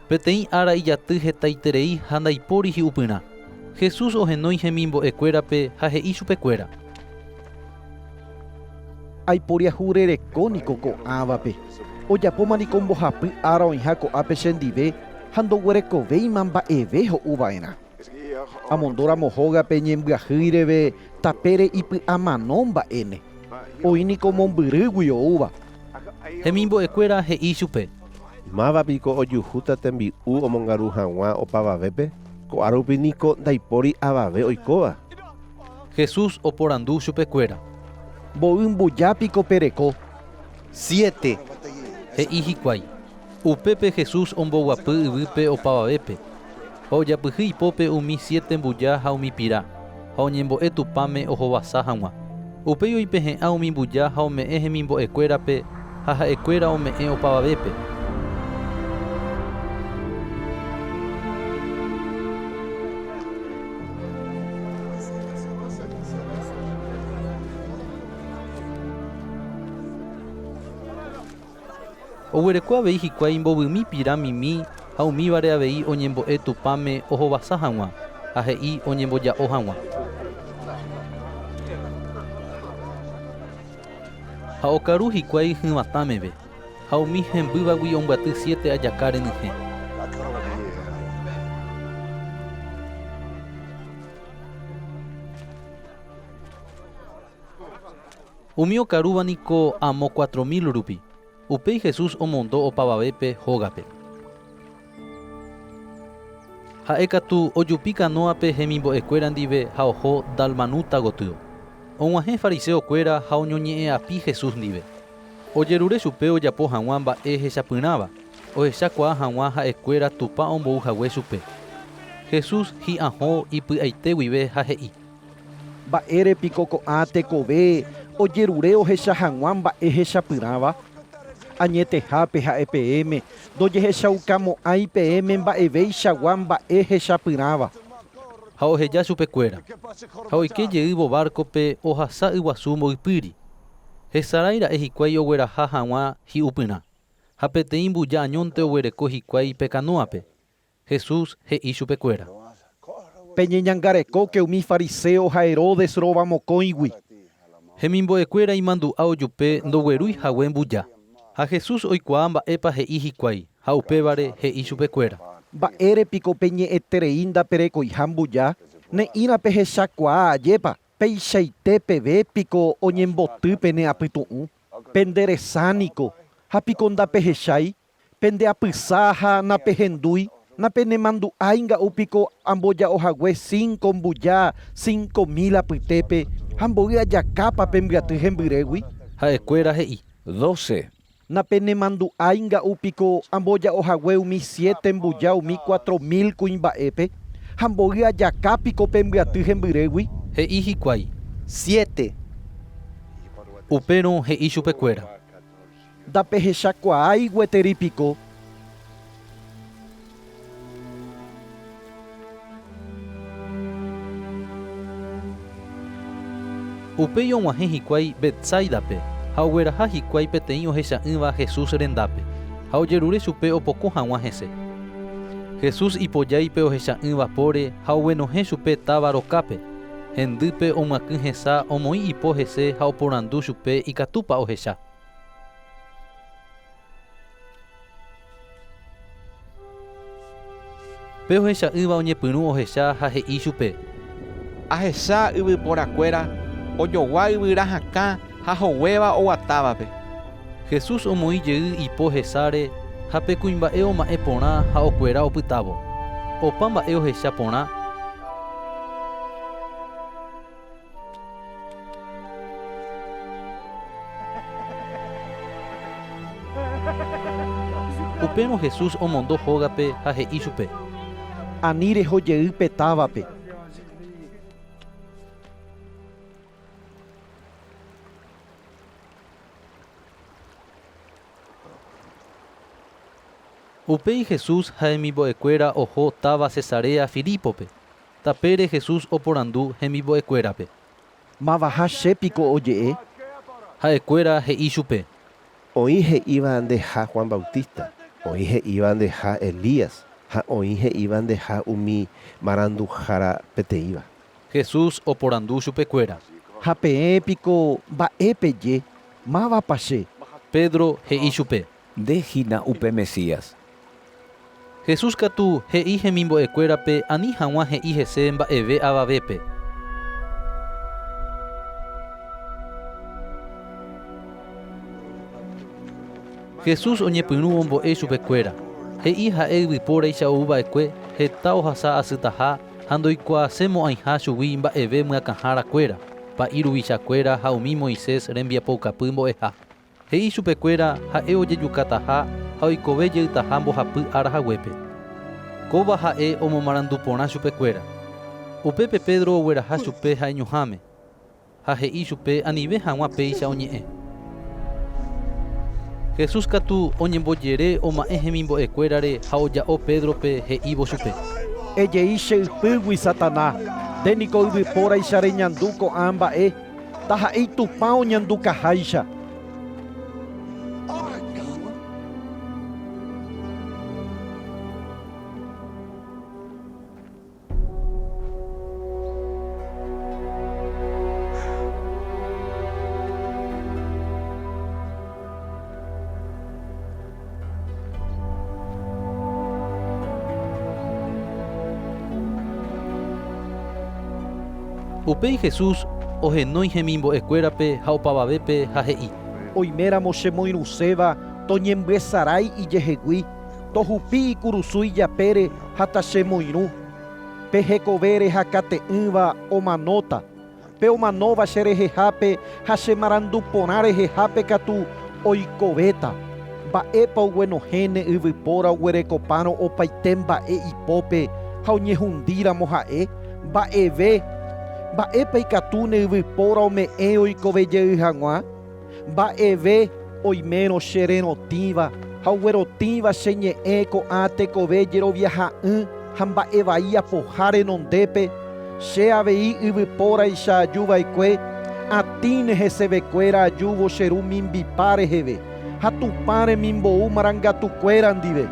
Peteĩ ára ijaty hetaiterei ha ndaipóri hi'upyrã. Jesús ohenói hemimbo'e kuérape ha he'i chupe kuéra. Aiporiahurereko niko ko'ãvape. Ojapóma niko mbohapy ára oĩha ko'ápe chendive ha ndoguerekovéima mba'eve ho'u va'erã. Amondóramo hógape ñembyahýi reve tapére ipy'amano mba'éne. Oĩ niko mombyrýgui oúva. Hemimbo'ekuéra he'i chupe. Máva piko ojuhúta tembi'u omongaru hag̃ua opavavépe? Ko'a rupi niko ndaipóri avave oikóva. Jesús oporandu chupekuéra. Mboy mbuja piko pereko? Siete. He'i hikuái. Upépe Jesús omboguapy yvýpe opavavépe, ha ojapyhy ipópe umi siete mbuja ha umi pira, ha oñembo'e Tupãme ohovasa hag̃ua. Upéi oipehe'ã umi mbuja ha ome'ẽ hemimbo'ekuérape ha ha'ekuéra ome'ẽ opavavépe. Oguereko avei hikuái mbovymi pira mimi ha umívare avei oñembo'e Tupãme ohovasa hag̃ua, ha he'i oñemboja'o hag̃ua. Ha okaru hikuái hyvatã meve, ha umi hembývagui ombyaty siete ajaka renyhẽ. Umi okarúva niko amo 4000 rupi. Upéi Jesús omondo opavavépe hógape. Ha'e katu ojupi kanóape hemimbo'ekuéra ndive ha oho Dalmanuta gotyo. Og̃uahẽ fariseokuéra ha oñoñe'ẽ'api Jesús ndive. Ojerure chupe ojapo hag̃ua mba'e hechapyrãva, ohecha kuaa hag̃ua ha'ekuéra Tupã ombou hague chupe. Jesús hi'ãho ipy'aite guive ha he'i. Mba'ére piko ko'ã tekove ojerure ohecha hag̃ua mba'e hechapyrãva? Añetehápe ha'e peẽme, ndojehechaukamo'ãi peẽme mba'eveichagua mba'e hechapyrãva. Ha oheja chupekuéra. Ha oike jeývo bárkope ohasa yguasu mboypýri. Hesarái ra'e hikuái ogueraha hag̃ua hi'upyrã. Ha peteĩ mbuja añónte oguereko hikuái pe kanóape. Jesús he'i chupekuéra. Peñeñangarekóke umi fariséo ha Herodes rova mokõigui. Hemimbo'ekuéra imandu'a ojupe ndoguerúi hague mbuja. Ha Jesús oikuaa mba'épa he'i hikuái, ha upévare he'i chupekuéra. Mba'ére piko peñe'ẽterei ndaperekoiha mbuja? Ne'ĩra pehechakuaa ajépa, peichaite peve piko oñemboty pene apytu'ũ? Pende resa niko, ha piko ndapehechái? Pende apysa ha napehendúi, napenemandu'ái nga'u piko amboja'o hague cinco mbuja 5000 apytépe ha mboy ajakápa pembyaty hembyrégui? Ha'ekuéra he'i. 12. Napenemandu'ái nga'u piko amboja'o hague umi siete mbuja umi 4000 kuimba'épe ha mboy ajaka piko pembyaty hembyrégui? He'i hikuái. Siete. Upérõ he'i chupekuéra. Ndapehechakuaái gueteri piko? Upéi og̃uahẽ hikuái Betsáidape ha ogueraha hikuái peteĩ ohecha'ỹva Jesús rendápe, ha ojerure chupe opoko hag̃ua hese. Jesús ipojái pe ohecha'ỹva póre ha oguenohẽ chupe táva rokápe. Hendýpe omyakỹ hesa, omoĩ ipo hese ha oporandu chupe ikatúpa ohecha. Pe ohecha'ỹva oñepyrũ ohecha ha he'i chupe. Ahecha yvyporakuéra ojogua yvyra hakã ha hoguéva oguatávape. Jesús omoĩ jey ipo hesáre ha pe kuimba'e oma'ẽ porã ha okuera opytávo. Opa mba'e ohecha porã. Upérõ Jesús omondo hógape ha he'i chupe. Ani reho jey pe távape. Upéi Jesús ha hemimbo'ekuéra oho táva Cesarea Filípope. Tapére Jesús oporandu hemimbo'ekuérape. Mavaha che piko oje'e? Ha'ekuéra he'i chupe. Oĩ he'íva ndeha Juan Bautista, Oĩ he'íva ndeha Elías ha oĩ he'íva ndeha umi maranduhára peteĩva. Jesús oporandu chupekuéra. Ha peẽ piko mba'e peje, mávapa che? Pedro he'i chupe. Nde hína upe Mesías. Jesús katu he'i hemimbo'ekuérape ani hag̃ua he'i hese mba'eve avavépe. Jesús oñepyrũ ombo'e chupekuéra. He'i ha'e yvypóraicha ou va'ekue heta ohasa asytaha ha ndoikuaase mo'ãiha chugui mba'eve myakãhára kuéra, pa'i ruvicha kuéra ha umi Moisés rembiapoukapy mbo'eha. He'i chupekuéra ha'e ojejukataha ha oikove jeytaha mbohapy ára haguépe. Kóva ha'e omomarandu porã chupekuéra. Upépe Pedro ogueraha chupe ha'eñoháme. Ha he'i chupe anive hag̃ua péicha oñe'ẽ. Jesús katu oñembojere oma'ẽ hemimbo'ekuérare ha oja'o Pédrope he'ívo chupe. Ejei che ypýgui, Satana, nde niko yvypóraicha reñandu ko'ã mba'e, ndaha'éi Tupã oñandukaháicha. Upéi Jesús ohenói hemimbo'ekuérape ha opavavépe ha he'i. Oiméramo chemoirũséva toñembyesarái ijehegui, tohupi ikurusu ijapére ha tachemoirũ. Pe hekove rehakate'ỹva omanóta, pe omanóva che rehehápe ha che marandu porã rehehápe katu oikovéta. Mba'épa oguenohẽne yvypóra oguerekopárõ opaite mba'e ipópe ha oñehundíramo ha'e? Mba'eve! Mba'épa ikatúne yvypóra ome'ẽ oikove jey hag̃ua? Mba'eve oimérõ che rerotĩva ha oguerotĩva che ñe'ẽ ko'ã tekove jeroviaha'ỹ ha mba'e vai apoha renondépe, che avei yvypóraicha aju va'ekue, atĩne hesevekuéra ajúvo che ru mimbipa reheve ha Tupã remimbou marangatukuéra ndive.